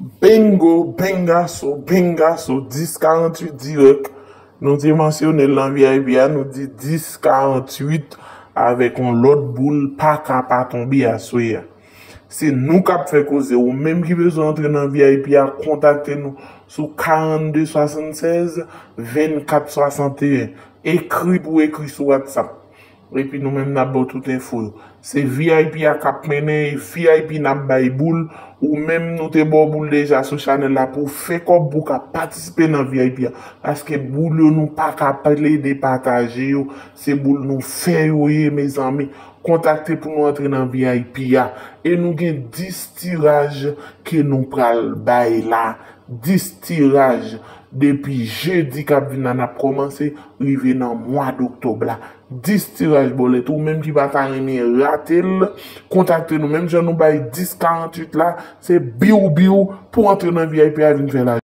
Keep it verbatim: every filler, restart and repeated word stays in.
Bingo, bengaso, bengaso, dis karanntuit dirèk. Nou te mansyone l nan V I P a, nou di dis karanntuit avèk yon lòt boul pa ka pa tonbe aswè a. Se nou k ap fè koze. Ou menm ki bezwen antre nan V I P a, kontakte nou sou karannde swasannsèz vennkat swasanteyen. Ekri pou ekri sou WhatsApp. Epi nou menm n ap ba w tout enfo yo. Se V I P a k ap mennen e V I P n ap bay boul. Ou menm nou te ba w boul deja sou chanèl la pou w fè kòb pou w ka patisipe nan V I P a. Paske boul yo nou pa ka plede pataje yo. Se boul nou fè yo ye, mezanmi. Kontakte pou nou antre nan V I P a. E nou gen dis tiraj ke nou pral bay la. Dis tiraj. Depi jedi k ap vin la, n ap kòmanse rive nan mwa doktòb la. Dis tiraj bòlèt. Ou menm ki pa ta renmen rate l, kontakte nou. Menm jan nou bay dis karanntuit la, se biw biw pou antre nan V I P a, vin fè lajan.